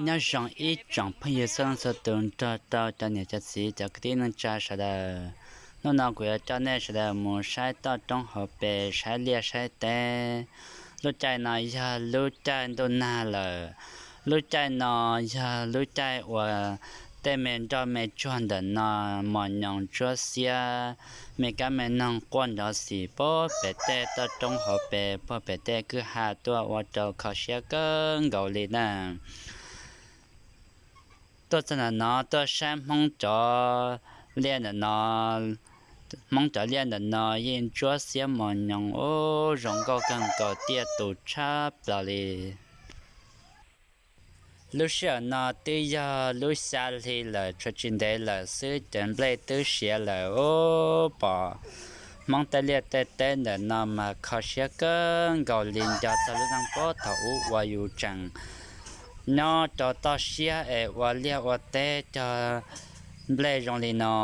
Nyob zoo ib tsoom phooj ywg txhua leej txhua tus nrog rau cov niam cov txiv cov kwv tij neej tsa sawv daws. Hnub no kuv yuav coj nej sawv daws mus saib toj roob hauv pes, saib liaj saib teb. Lub caij no yog lub caij ntuj nag lawm. Lub caij no yog lub caij uas tej me nroj me tsuag ntawm no mos nyoos ntsuab xiab, me kab me noog quaj nrov xim puag pem tej toj roob hauv pes, puag pem tej kwj ha tuaj ua rau kho siab kawg nkaus li na. Tuaj txog ntawm no tuaj saib Hmoob cov liaj ntawm no. Hmoob cov liaj ntawm no yeej ntsuab xiab mos nyoos ub zoo nkauj kawg nkaus tiaj tus tshaj plaws li. Lub sij hawm no twb yog lub xya hli lawm, tshuav tsis ntev lawm xwb ces nplej twb siav lawm ub. Pom Hmoob tej liaj tej teb ntawm no mas kho siab kawg nkaus li, nco txog lub neej puag thaum ub uas yus tseem nyob rau toj siab es ua liaj ua teb cog nplej zoo li no.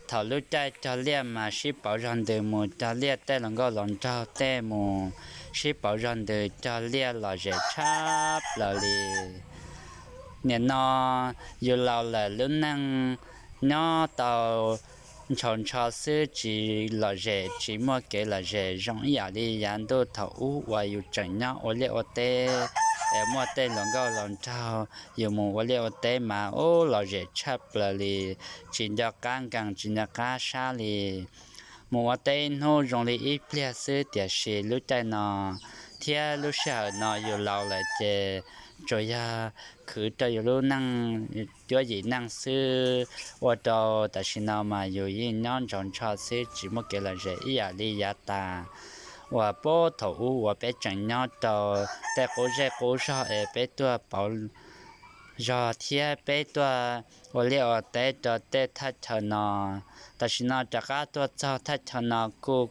Thaum lub caij cog liaj mas sib pauv zog ntws mus cog liaj, tej hluas nkauj hluas nraug tej mus sib pauv zog ntws cog liaj lom zem tshaj plaws li. Nim no yus laus lawm, lub neej nyob tau ntshaus ntsho xwb tsis lom zem, tsis muaj kev lom zem zoo ib yam li yav ntuj thaum ub uas yus tseem nyob ua liaj ua teb es muaj tej hluas nkauj hluas nraug yus mus ua liaj ua teb mas ub lom zem tshaj plaws li, tsis nco qab nkees tsis nco qab sab li. Mus ua teb ib hnub zoo li ib pliag xwb, tiam sis lub caij no thiab lub sij hawm no yus laus lawm ces tsuas yog khwv rau yus lub neej cuab yim neej xwb, ua rau tam sim no mas yus yeej nyob ntshaus ntsho xwb tsis muaj kev lom zem ib yam li yav tas uas puag thaum ub uas peb tseem nyob rau tej qub zej qub zog es peb tuaj pauv zog thiab peb tuaj ua liaj ua teb rau tej thaj chaw no. Tam sim no rov qab tuaj txog thaj chaw no kuj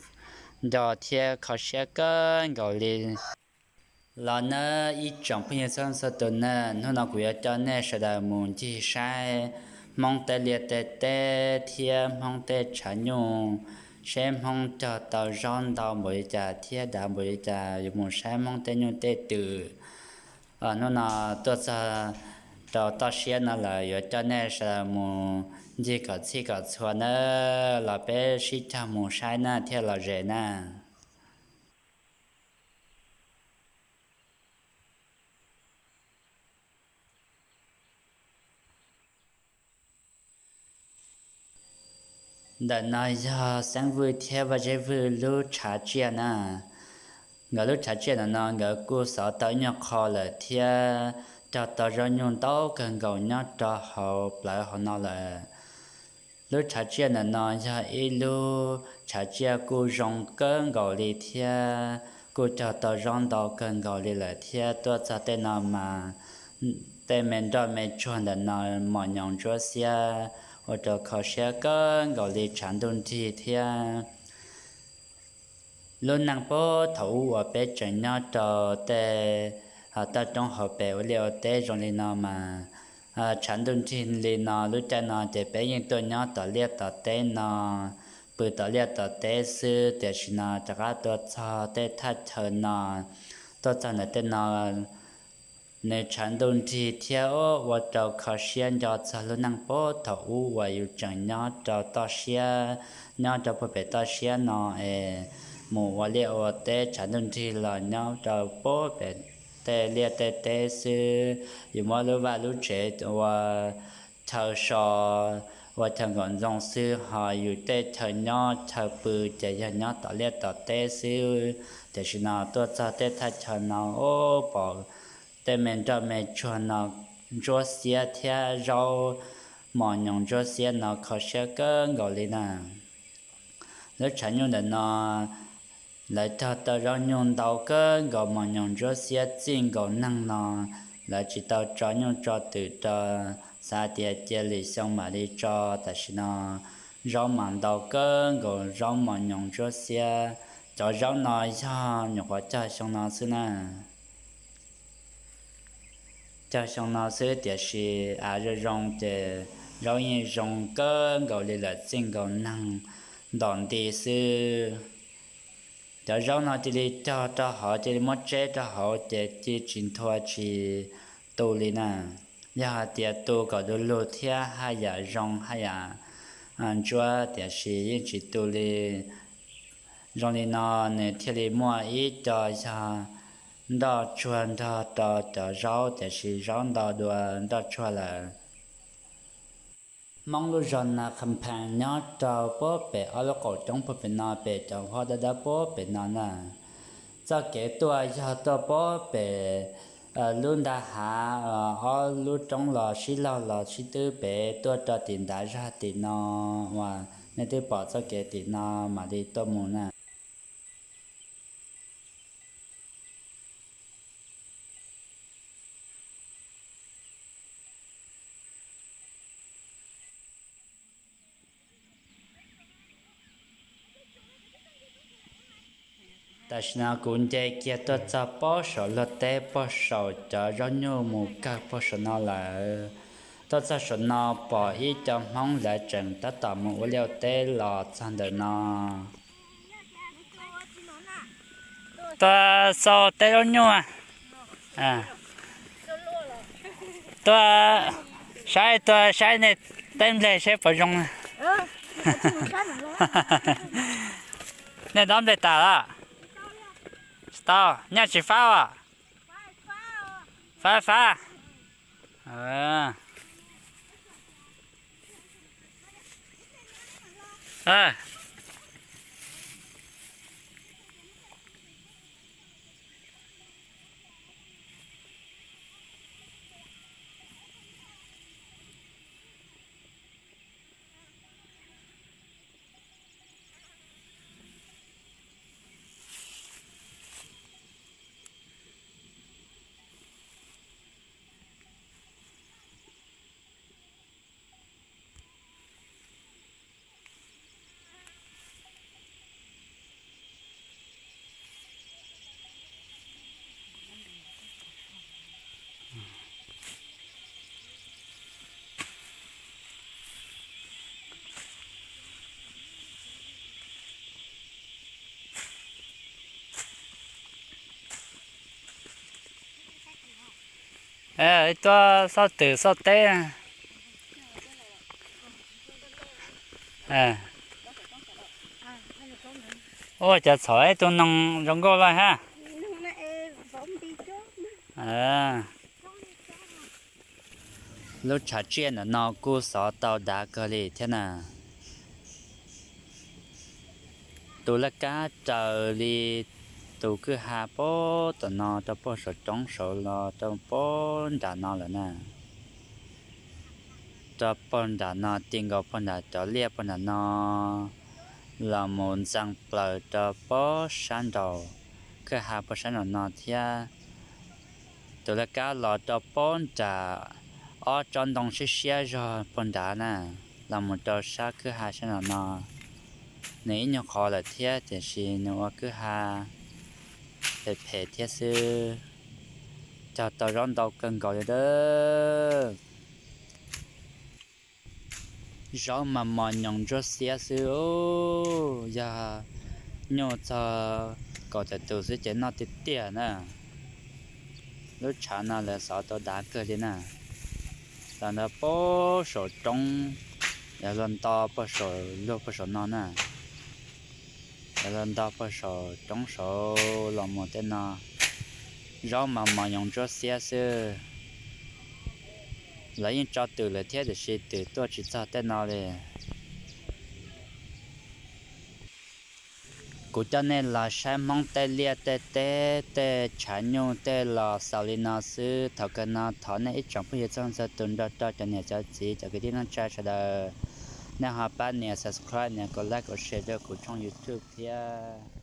nco thiab kho siab kawg nkaus li. Los nawb ib tsoom phooj ywg txhua leej txhua tus na, hnub no kuv yuav coj nej sawv daws mus ncig saib Hmoob tej liaj tej teb thiab Hmoob tej tshav nyuj, seb Hmoob cog tau zaub ntau npaum li cas thiab dav npaum li cas, yuav mus saib Hmoob tej nyuj tej twm. Hnub no tuaj txog rau toj siab no lawm, yuav coj nej sawv daws mus ncig kom txhij kom txhua nawb, los peb sib cog mus saib na thiaj lom zem na. Ntawm no yog Xeeb Vwj thiab Vaj Zeb Vwj lub tshav tsiaj na. Nkawd lub tshav tsiaj ntawm no nkawd kuj xov tau ib nyuag qho lawm thiab cog tau zaub nyuj ntau kawg nkaus nyob rau hauv plawv hauv no lawm. Lub tshav tsiaj ntawm no yog ib lub tshav tsiaj kuj zoo kawg nkaus li thiab kuj cog tau zaub ntau kawg nkaus li lawm thiab tuaj txog tej no mas tej me nroj me tsuag ntawm no mos nyoos ntsuab xiab ua rau kho siab kawg nkaus li tshav ntuj nrig thiab. Lub neej puag thaum ub uas peb tseem nyob rau tej toj roob hauv pes ua liaj ua teb zoo li no mas tshav ntuj nrig li no lub caij no ces peb yeej tuaj nyob tom liaj tom teb no, pw tom liaj tom teb xwb, tiam sis no rov qab tuaj txog tej thaj chaw no, tuaj txog ntawm tej no nws tshav ntuj nrig thiab ua rau kho siab nco txog lub neej puag thaum ub uas yus tseem nyob rau toj siab, nyob rau puag pem toj siab no es mus ua liaj ua teb tshav ntuj nrig los nyob rau puag pem tej liaj tej teb xwb. Yus muab lub vaj lub tsev ua chaw so, ua chaw nkaum ntxoo xwb, ho yus tej chaw nyob chaw pw ces yog nyob tom liaj tom teb xwb. Tiam sis no tuaj txog tej thaj chaw no ub pom tej me nroj me tsuag no ntsuab xiab thiab zaub mos nyoos ntsuab xiab no kho siab kawg nkaus li na. Lub tshav nyuj ntawm no lawv cog tau zaub nyuj ntau kawg nkaus mos nyoos ntsuab xiab txij nkaus neeg no, lawv tsis tau tso nyuj tso twm rau, xav tias cia lwm xyoo mam li tso, tam sim no zaub mas ntau kawg nkaus zaub mos nyoos ntsuab xiab. Cov zaub no yog nyuam qhuav cog xyoo no xwb na. Cog xyoo no xwb tiam sis av zoo zoo ces zaub yeej zoo kawg nkaus li lawm txij nkaus neeg ntom nti xwb. Cov zaub no cia li cog rau hauv, cia li muab tseb rau hauv ces cia tsis nthua tsis tu li na. Yog hais tias tu kom du lug thiab haj yam zoo haj yam ntsuab, tiam sis yeej tsis tu li. Zoo li no nws thiaj li muaj ib co yog nroj tsuag nrog rau cov zaub, tiam sis zaub ntau dua nroj tsuag lawm. Hmoob lub zos Nas Kham Phees nyob rau puag pem ob lub qaum roob puag pem no, pem cov huab dawb dawb puag pem no na. Txoj kev tuaj yog tuaj puag pem lub nta hav, ob lub roob los sib laug los sib twb pem tuaj rau tim nrad zog tim no uas nej twb pom txoj kev tim no mam li tuaj mus na. Tam sim no kuv nce kiag tuaj txog puag saum luag teb puag saum cov zaub nyuj mus kawg puag saum no lawm. Tuaj txog saum no pom ib co Hmoob lawv tseem tab tom mus ua liaj ua teb los txog ntawm no. Tuaj xauj teb zaub nyuj. Tuaj saib, tuaj saib nej teb nplej seb puas zoo. Nej dob nplej tas los? Tsis tau, nyaj tsis fab os. Fab fab. Tuaj xauj twm xauj teb. Ua cas txhom ib tug noog zoo nkauj loj hab. Lub tshav tsiaj ntawm no kuj xov tau dav kawg li thiab na. Tus laj kab raws li tus kwj ha puag tom no rau puag saum roob saud los rau puag nram no lawm na. Rau puag nram no ti nkaus puag nram cov liaj puag nram no los mus ntxees plaws rau puag sab nraum kwj ha puag sab nraum no thiab. Tus laj kab los rau puag nram ob tsob ntoo siab siab zog puag nrad na, los mus rau sab kwj ha sab nraum no. Nws ib nyuag qhov lawm thiab tiam sis nws ua kwj ha phem phem thiab xwb. Cog tau zaub ntau kawg nkaus li a. Zaub mas mos nyoos ntsuab xiab xwb, yog nyuj txog kaum tawm tus xwb ces noj tiag tiag na. Lub tshav no lawv xov tau dav kawg li na. Los nto puag saum roob, yog los nto puag saum luag puag saum no na. Yog los nto puag saum roob saud los mus tej no, zaub mas mos nyoos ntsuab xiab xwb. Lawv yeej tso twm lawm thiab tiam sis twm tuaj tsis txog tej no li. Kuv coj nej los saib Hmoob tej liaj tej teb tej tshav nyuj tej los xaus li no xwb. Thaum kawg no thov nej ib tsoom phooj ywg txhua leej txhua tus nrog rau cov niam cov txiv cov kwv tij neej tsa sawv daws, nej ho pab nias subscribe, nias kom like kom share rau kuv tshooj YouTube thiab.